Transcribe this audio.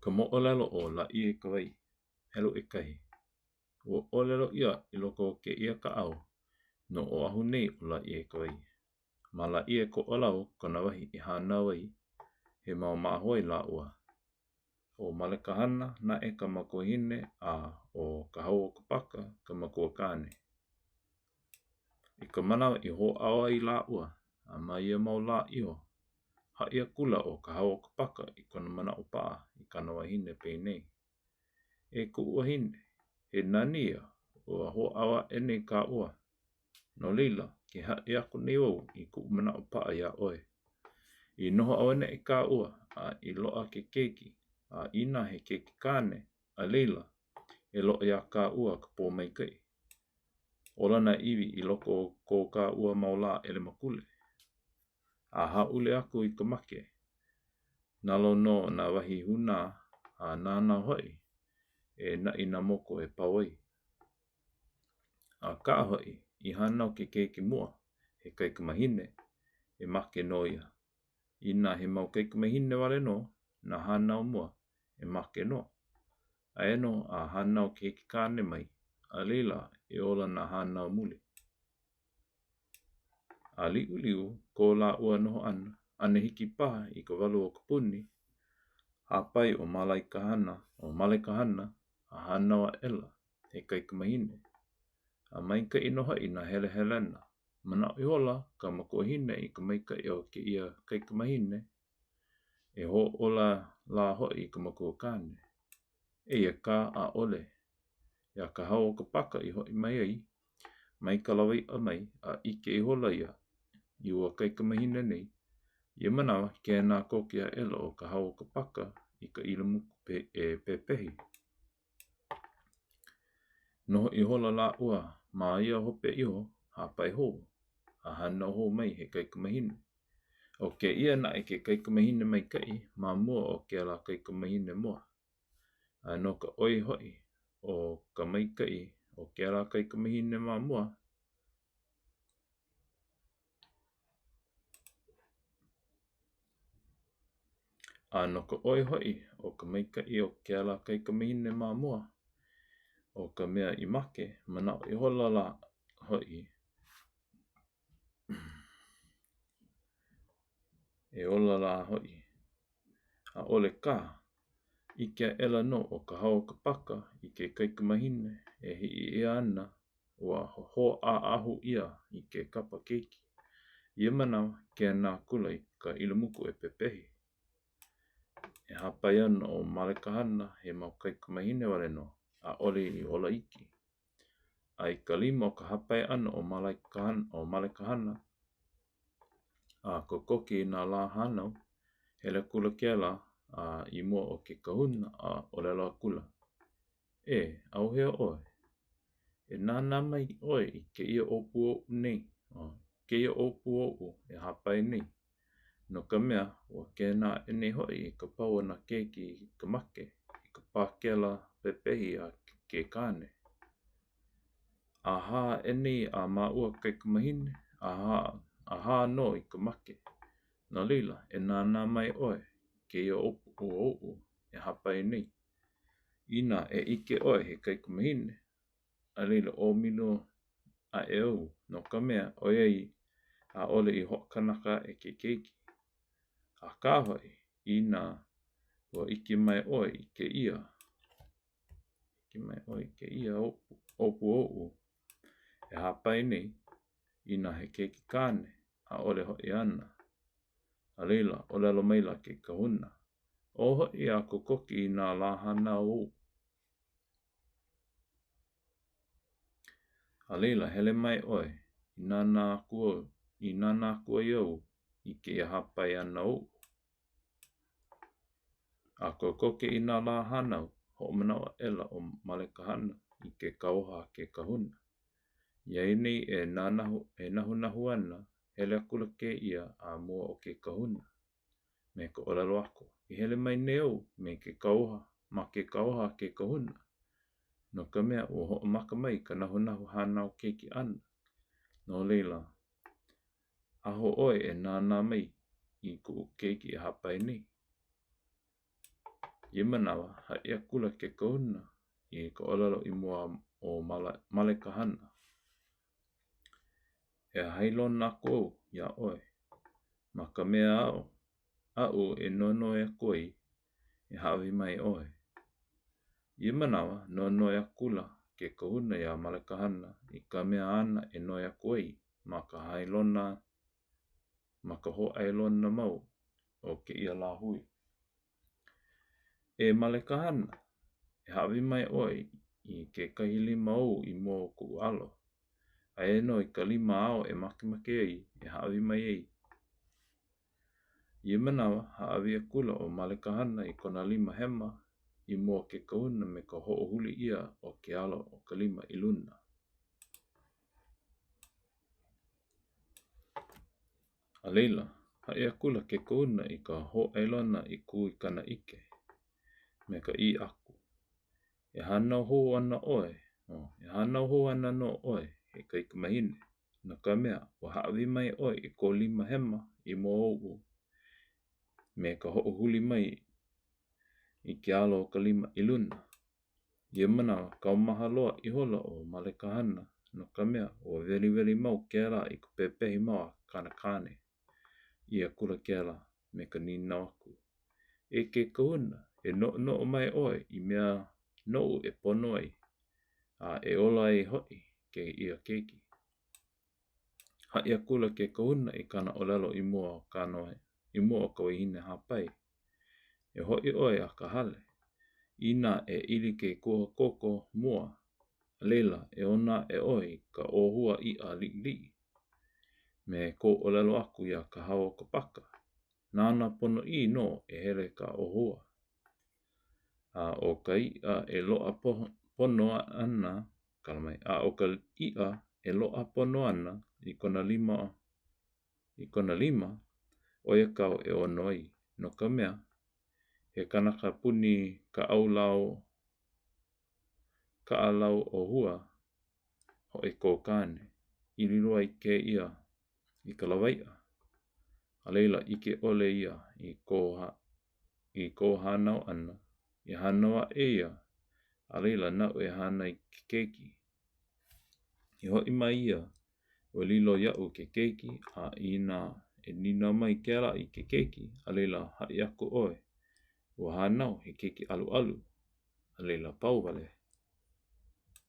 Ka moʻolelo o Lāʻieikawai, helu ʻekahi. Ua ʻōlelo ʻia i loko o kēia kaʻao, no Oʻahu nei ʻo Lāʻieikawai. Ma Lāʻie Koʻolau kona wahi i hānau ai, he mau māhoe lāua. ʻO Malekahana naʻe ka makuahine a ʻo Kahauokapaka ka makuakāne. I ka manawa i hōʻao ai lāua, a ma ia mau lā iho, haʻi akula ʻo Kahauokapaka i kona manaʻo paʻa i kāna wahine penei: E kuʻu wahine, he nani ia ua hōʻao aʻe nei kāua. No laila, ke haʻi aku nei wau i kuʻu manaʻo paʻa iā ʻoe. I noho auaneʻi kāua a i loaʻa ke keiki, a inā he keiki kāne, a laila, e loaʻa iā kāua ka pōmaikaʻi. Ola nā iwi i loko o ko kāua mau lā ʻelemakule. A hāʻule aku i ka make, nalo nō nā wahi hūnā a nāna hoʻi e naʻi nā moku e pau ai. Akā hoʻi, i hānau ke keiki mua, he kaikamahine, e make nō ia. Inā he mau kaikamahine wale nō nā hānau mua, e make nō. Aia nō a hānau ke keiki kāne mai, a laila e ola nā hānau muli. A liʻuliʻu ko lāua noho ʻana, ʻane hiki paha i ka walu o ka puni, hāpai ʻo Malaekahana, ʻo Malekahana a hānau aʻela he kaikamahine. A maikaʻi nō hoʻi nā helehelena. Manaʻo ihola ka makuahine i ka maikaʻi o kēia kaikamahine, e hōʻola lā hoʻi i ka makuakāne. Eia kā, ʻaʻole. Iā Kahauokapaka i hoʻi mai ai, mai ka lawaiʻa mai a ʻike ihola ia i ua kaikamahine nei, ia manawa, kēnā koke aʻela ʻo Kahauokapaka i ka ilāmuku e pepehi. Noho ihola lāua ma ia hope iho, hāpai hou, a hānau hou mai he kaikamahine. ʻO kēia naʻe ke kaikamahine maikaʻi ma mua o kēlā kaikamahine mua. A no ka ʻoi hoʻi o ka maikaʻi o kēlā kaikamahine ma mua, A no ka ʻoi hoʻi o ka maikaʻi o kēlā kaikamahine ma mua, ʻo ka mea i make, manaʻo ihola lā hoʻi e ola lā hoʻi. ʻAʻole kā! ʻIke aʻela nō ʻo Kahauokapaka i ke kaikamahine e hiʻi ʻia ana ua hōʻaʻahu ʻia i ke kapa keiki. I ia manawa, kēnā akula i ka ilāmuku e pepehi. E hāpai ana ʻo Malekahana he mau kaikamahine wale nō, ʻaʻole i ola iki. A i ka lima o ka hāpai ʻana o Malekahana, a kokoke i nā lā hānau, hele akula kēlā a i mua o ke kahuna a ʻōlelo akula, E, ʻauhea ʻoe? E nānā mai ʻoe i kēia ʻōpū oʻu nei, kēia ʻōpū oʻu e hāpai nei, no ka mea, ua kēnā aʻe nei hoʻi i ka pau o nā keiki i ka make i ka pākela pepehi a ke kāne. A hā aʻe nei a māua kaikamahine, a hā nō i ka make. No laila, e nānā mai ʻoe i kēia ʻōpū oʻu e hāpai nei. Inā e ʻike ʻoe he kaikamahine, a laila ʻōmilo aʻe au no ka mea, ʻoiai ʻaʻole i hoʻokanaka aʻe ke keiki. Akā hoʻi, inā ua ʻike mai ʻoe i kēia, ʻike mai ʻoe i kēia ʻōpū oʻu e hāpai nei, inā he keiki kāne, ʻaʻole hoʻi ana. A laila, ʻōlelo maila ke kahuna, Ō hoʻi a kokoke i nā lā hānau ou. A laila, hele mai ʻoe i nānā aku i nānā aku ai au i kēia hāpai ʻana oʻu. A kokoke i nā lā hānau, hoʻomanaʻo aʻela ʻo Malekahana i ke kauoha a ke kahuna. Iā ia nei e e nahunahu ana, hele akula kēia a mua o ke kahuna. Me ka ʻōlelo aku, I hele mai nei au me ke kauoha, ma ke kauoha a ke kahuna, no ka mea, ua hoʻomaka mai ka nahunahu hānau keiki ʻana. No laila, aho ʻoe e nānā mai i kuʻu keiki e hāpai nei. Ia manawa, haʻi akula ke kahuna i ka ʻōlelo i mua o Malekahana, E hailona aku au iā ʻoe ma ka mea aʻu e nonoi aku ai, e hāʻawi mai ʻoe. Ia manawa, nonoi akula ke kahuna iā Malekahana i ka mea āna e noi aku ai ma ka hailona ma ka hōʻailona mau o kēia lāhui. E Malekahana, e hāʻawi mai ʻoe i kekahi lima ou i mua o koʻu alo. Aia nō i ka lima āu e makemake ai e hāʻawi mai ai. Ia manawa, hāʻawi akula ʻo Malekahana i kona lima hema i mua o ke kahuna me ka hoʻohuli ʻia o ke alo o ka lima i luna. A laila, haʻi akula ke kahuna i ka hōʻailona i kū i kāna ʻike, me ka ʻī aku, E hānau hou ana ʻoe, e hānau hou ana nō ʻoe he kaikamahine, no ka mea, ua hāʻawi mai ʻoe i kou lima hema i mua oʻu me ka hoʻohuli mai i ke alo o ka lima i luna. Ia manawa, kaumaha loa ihola ʻo Malekahana no ka mea, ua weliweli mau kēlā i ka pepehi mau a kāna kāne. ʻĪ akula kēlā me ka nīnau aku, E ke kahuna, e noʻonoʻo mai ʻoe i mea noʻu e pono ai, a e ola ai hoʻi kēia keiki. Haʻi akula ke kahuna i kāna ʻōlelo i mua o kāna i mua o ka wahine hāpai, E hoʻi ʻoe a ka hale. Inā e ili ke kuakoko mua, a laila e ʻona aʻe ʻoe i ka ʻōhua iʻa liʻiliʻi. Me kou ʻōlelo aku iā Kahauokapaka, nāna ponoʻī nō e hele i ka ʻōhua. A ʻo ka iʻa e loaʻa pono ana, kala mai, a ʻo ka iʻa e loaʻa pono ana i kona lima i kona lima, ʻo ia kāu e ʻono ai, no ka mea, he kanaka puni kaʻau lau kaʻa lau ʻōhua hoʻi kou kāne, i lilo ai kēia i ka lawaiʻa, a laila ʻike ʻole ia i kou i kou hānau ʻana, i hānau aʻe ia, a laila naʻu e hānai i ke keiki. I hoʻi mai ia, ua lilo iaʻu ke keiki, a inā e nīnau mai kēlā i ke keiki, a laila haʻi aku ʻoe, ua hānau he keiki ʻaluʻalu, a laila pau wale.